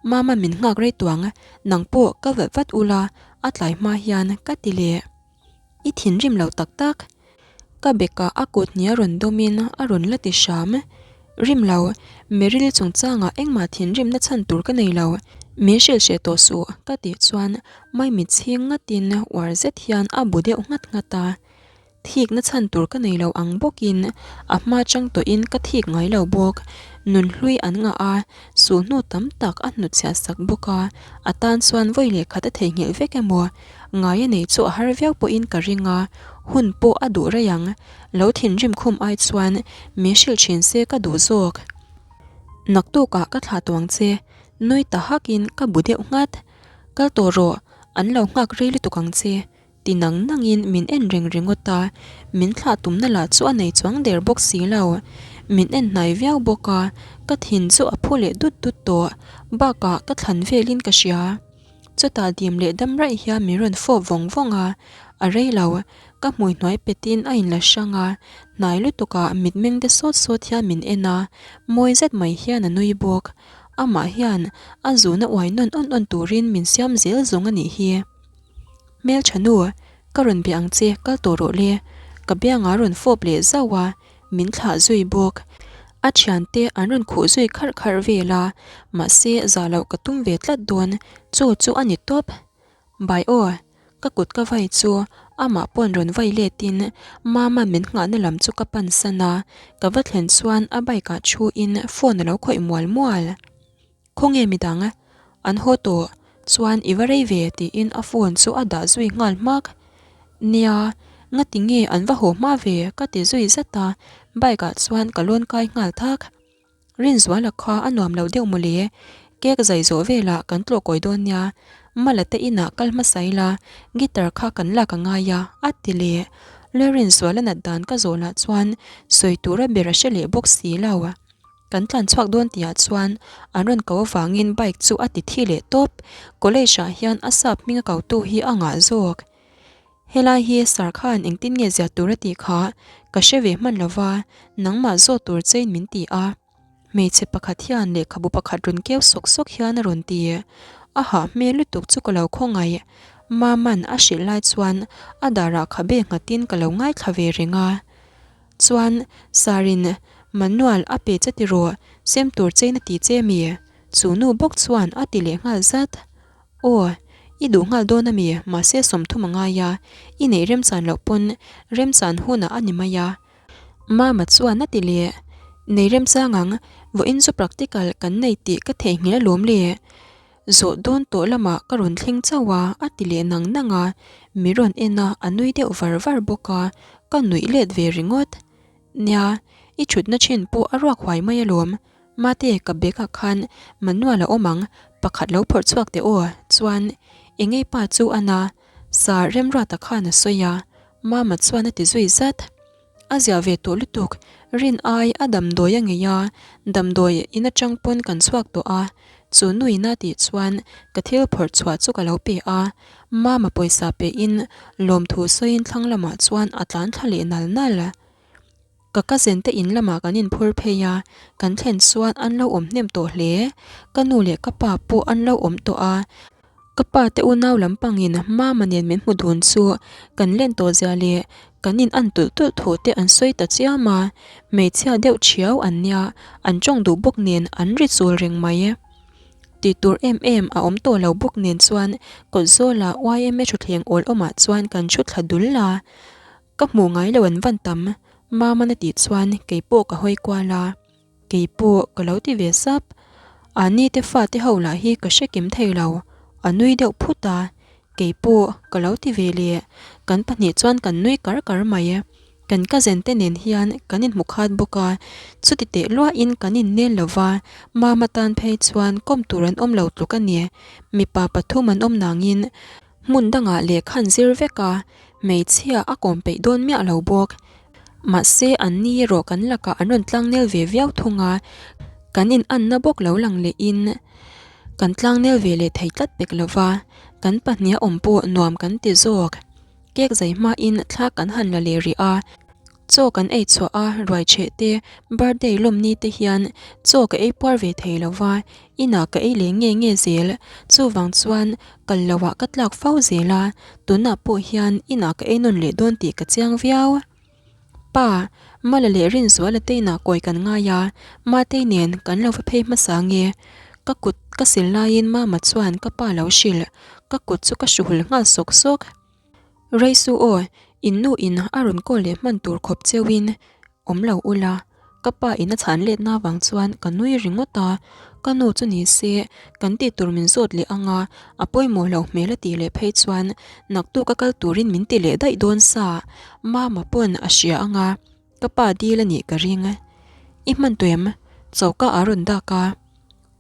Mama min nghak rei tuang, nang pawh ka vat vat ula, a tlai hma hian ka ti leh. I thinrim lo tak tak. Ka bekah a kut hnia rawn dawmin a rawn la ti hram. Rim lo, Meryl chungchangah engmah thinrimna chhan tur ka nei lo. Min hrilh hreh tawh suh ka tih chuan maimi chhing ngatin uar zet hian a bu deuh nghat nghat a. Thikna chhan tur ka nei lo ang bawkin a hma chang tawhin ka thik ngai lo bawk. Nunhlui an ngah a, sulhnu tam tak a hnutchhiah sak bawk a, a tan chuan vawi leh khat a theihnghilh vek emaw Ngai a nei chu a har viau pawhin ka ring a, hun pawh a duh rei ang. Lo thinrim khum ai chuan min hrilh thin se ka duh zawk. Naktukah ka thlah tawh ang che, nui ta hakin ka bu deuh nghat. Kal tawh rawh, an lo nghak rei lutuk ang che, ti nang nangin min en reng ringawt a, min thlah tumna lah chu a nei chuang der bawk si lo. Min en hnai viau bawk a, ka thin chu a phu leh dut dut tawh, bakah ka thlan velin ka hria. Chutah dim leh dam raih hian min rawn fawp vawng vawng a, a rei lo, ka hmui hnuai petin a inla hrang a, hnai lutukah mitmeng te sawt sawt hian min en a, mawi zet mai hian a nui bawk. Amah hian a zuna uai nawn awn awn turin min siam zel zawng a nih hi. Hmeltha nu, ka rawn bia ang che, kal tawh rawh le. Ka biangah a rawn fawp leh zauh a, Min thlah zui bawk. A thiante an rawn khuh zui kharh kharh vel a, mahse zah loh ka tum ve tlat dawn, chu chu a ni tawp. Bai aw, ka kut ka vai chu amah pawn rawn vai letin Mama min nghahna lam chu ka pan san a, ka va thlen chuan a bike ah thu in phone a lo khawih mual mual. Khawnge midang an haw tawh chuan i va rei ve tiin a phone chu a dah zui nghal hmak. Nia, ngati nge an va haw hma ve ka ti zui zat a, bike ah chuan ka lawn kai nghal thak. Rinzuala kha a nuam lo deuh mawle, cake zai zawh velah kan tlawh kawi dawn nia, Mala te inah kal hmasa ila guitar kha kan lak a ngai a, a ti leh. Lalrinzuala nat dan ka zawh lah chuan sawi tura ber a hre leh bawk si lo. Kan tlan chhuak dawn tihah chuan an rawn ko avangin bike chu a ti thi leh tawp. College ah hian a sap hming a kotu hi a ngah zawk. Helai hi sir khan engtin nge zia tur a tih kha ka hre ve hman lova, nangmah zawt tur chein min ti a. Hmeichhe pakhat hian lehkhabu pakhat rawn keu sawk sawk hian a rawn ti. A hah hmel lutuk chu ka lo khawngaih. Maman a hrilh lai chuan a darah khabe nghatin ka lo ngaithla ve reng a. Chuan Sarin. Manual a pe che tiraw, sem tur chein a ti che mi? Chu nu bawk chuan a ti leh nghal zat. Aw, i duh nghal dawn a mi, mahse 30 a ngai a, i neih remchan loh pawn remchan hunah a ni mai a. Mama chuan a ti leh. Nei remchang ang, vawiin chu practical kan nei tih ka theihnghilh alawm le. Zawh dawn tawh lamah ka rawn thleng chauh a, a ti leh nang nang a, mi rawn en a, a nui deuh var var bawk a, ka nuih let ve ringawt. Nia, i thutna thin pawh a ruak huai mai alawm. Mate, ka bag ah khan manual a awm ang, pakhat lo phawrh chhuak teh aw, chuan engei pa chu a na, sa Remruata khan a sawi a, Mama chuan a ti zui zat. A ziah ve tawh lutuk, rin ai a damdawi a ngei a, damdawi in atang pawn kan chhuak tawh a, chu nuin a tih chuan ka thil phawrh chhuah chu ka lo pe a, Mama pawisa pe in lawmthu sawiin thlang lamah chuan a tlan thla leh nal nal. Ka cousin te in lamah kan inphur phei a, kan thlen chuan an lo awm hnem tawh hle. Ka nu leh ka pa pawh an lo awm tawh a, ka pa te unau lampangin Mama nen min hmu dun chu kan len tawh zia leh kan in an tulh tulh thu te an sawi ta chiam a, hmeichhia deuh thiau an nia, an tawng duh bawk nen an ri chul reng mai. Tih tur em em a awm tawh lo bawk nen chuan kawt zawla yma thutthleng awl awmah chuan kan thu thla dul a. Ka hmuh ngai lo an van tam, Maman a tih chuan keipawh ka hawi kual a, keipawh ka lo ti ve sap. Ani te fate ho lah hi ka hre kim thei lo, a nui deuh phut a, keipawh ka lo ti ve leh. Kan pahnih chuan kan nui kar kar mai. Kan cousin te nen hian kan inhmu khat bawk a, chuti teh luahin kan innel lo va, Mama tan phei chuan kawm tur an awm lo tluk a ni. Mipa pathum an awm nangin Hmun dangah lehkha an zir vek a, hmeichhia a kawm peih dawn miah lo bawk. Mahse, an ni erawh kan lakah an rawn tlangnel ve viau thung a, kan in anna bawk lo lang lehin kan tlangnel ve leh thei tlat pek lo va, kan pahniha awm pawh nuam kan ti zawk. Cake zai hmain thla kan han la leh rih a. Chaw kan ei chhuah a, ruai chheh te, birthday lawmni te hian chaw ka ei puar ve thei lo va, inah ka ei leh nge nge zel. Chuvang chuan kal loh ah ka tlak fo zel a, tunah pawh hian inah ka ei nawn leh dawn tih ka chiang viau. Pa, Mala leh Rinzuala te inah kawi kan ngai a, Matei nen kan lo va phei hmasa nge? Ka kut ka sil laiin Mama chuan ka pa lo hrilh, ka kut chu ka hruhul nghal sawk sawk. Reisu aw, in nu in a rawn call leh hman tur khawp cheuhin awm lo ula, ka pa in a chhan letna avang chuan ka nui ringawt a, ka nu chu ni se kan tih tur min zawt leh ang a, a pawimawh loh hmel a tih leh phei chuan naktuk a kal turin min ti leh daih dawn sa, mama pawn a hria ang a, ka pa dil a nih ka ring. I hman tawh em? Choka a rawn dak a.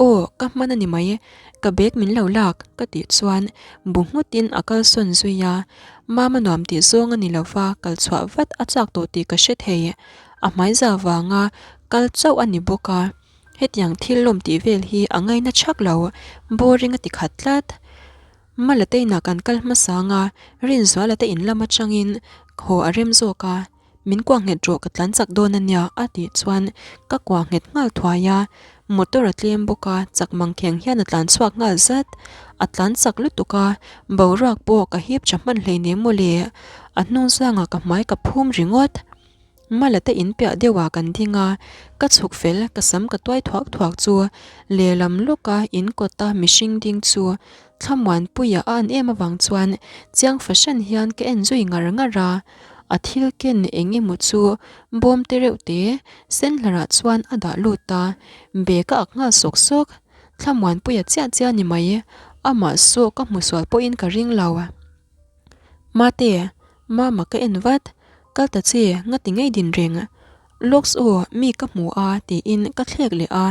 Aw, ka hman a ni mai, ka bag min lo lak ka tih chuan bu nghutin a kal sawn zui a, Mama nuam tih zawng a ni lo va, kal chhuah vat a chak tawh tih ka hre thei, a hmaiza vanga kal chauh a ni bawk a, hetiang thil lawm tih vel hi a ngaina chhak lo, boring a ti khat tlat. Malateinah kan kal hmasa anga Rinzuala te in lam atangin haw a rem zawk a. Min kuah nghet rawh ka tlan chak dawn a nia a tih chuan ka kuah nghet nghal thuai a, motor a tlem bawk a chak mang kheng hian a tlan chhuak nghal zat, a tlan chak lutuk a, boruak pawh ka hip tha hman hleinem mawle, a hnung zangah ka hmai ka phum ringawt. Mala te in piah deuh ah kan ding a, ka chhuk fel ka sam ka tuai thuak thuak chu lehlam lawka in kawta mihring ding chu Thlamuanpuia a an em avang chuan chiang fahran hian ka en zui ngar ngar a, a thil ken eng emaw chu bawm te reuh te sen hlarah chuan a dah lut a, bag a ak nghal sawk sawk. Thlamuanpuia chiah chiah ni mai, amah saw ka hmu sual pawhin ka ring lo. Mate, Mama ka en vat, kal ta che, ngati ngei din reng. Lawks aw, mi ka hmu a tiin ka thlek leh a,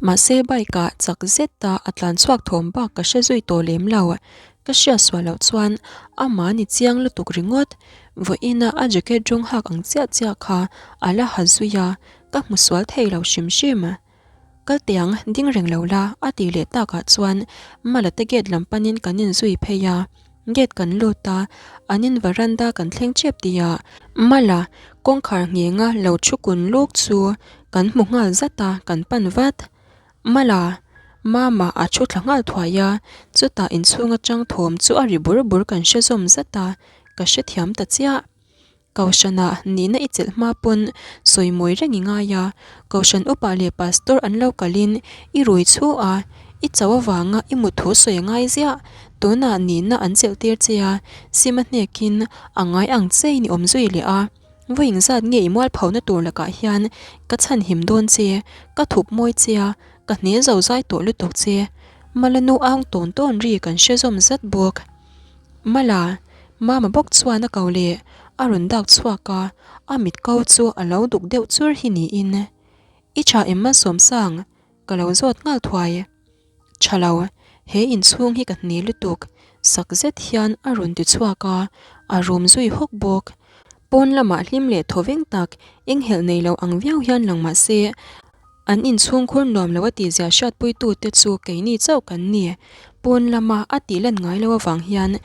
mahse bike ah chak zet a a tlan chhuak thawm bak ka hre zui tawh lem lo. Ka hriat sual loh chuan amah ni chiang lutuk ringawt, vawiin a a jacket rawng hak ang chiah chiah kha a la ha zui a, ka hmu sual thei lo hrim hrim. Kal teh ang, ding reng lo la, a tih leh takah chuan Malate gate lam panin kan inzui phei a, gate kan lut a, an in varanda kan thleng tep tih ah Mala kawngkhar nghenga lo thu kun luk chu kan hmu nghal zat a, kan pan vat. Mala, Mama a thu thla nghal thuai a, chutah inchhung atang thawm chu a ri bur bur kan hre zawm zat a, ka hrethiam ta chiah. Kohhranah nihna i chelh hma pawn sawimawi reng i ngai a, Kohhran upa leh pastor an lo kalin i rui chhu a, i chauh avanga i mut thu sawi a ngai ziah. Tunah nihna an chelh tir che a, sim a hnekin a ngai ang chein i awm zui leh a. Vawiin zat nge i mualphona tur lakah hian ka chhanhim dawn che, ka thup mawi che a, ka hne zo zai tawh lutuk che. Mala nu ang tawn tawn ri kan hre zawm zat bawk. Mala, Mama bawk chuan a ko leh a rawn dak chhuak a, a mit ko chu a lo duk deuh chur hi niin. I tha em Malsawmsang? Ka lo zawt nghal thuai. Tha lo, he inchhung hi ka hne lutuk, sak zet hian a rawn ti chhuak a, a rum zui hawk bawk. Pawn lamah hlim leh thawveng tak, enghelh nei lo ang viau hian lang mah se, An inchhungkhur nuam lo a tihzia hriatpuitute chu keini chauh kan ni. Pawn lama a tih lan ngai lo avang hian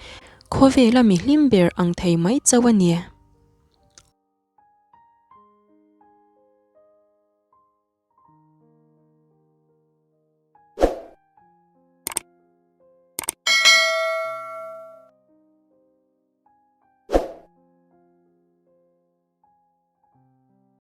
khawvela mi hlim ber ang thei mai chauh a ni.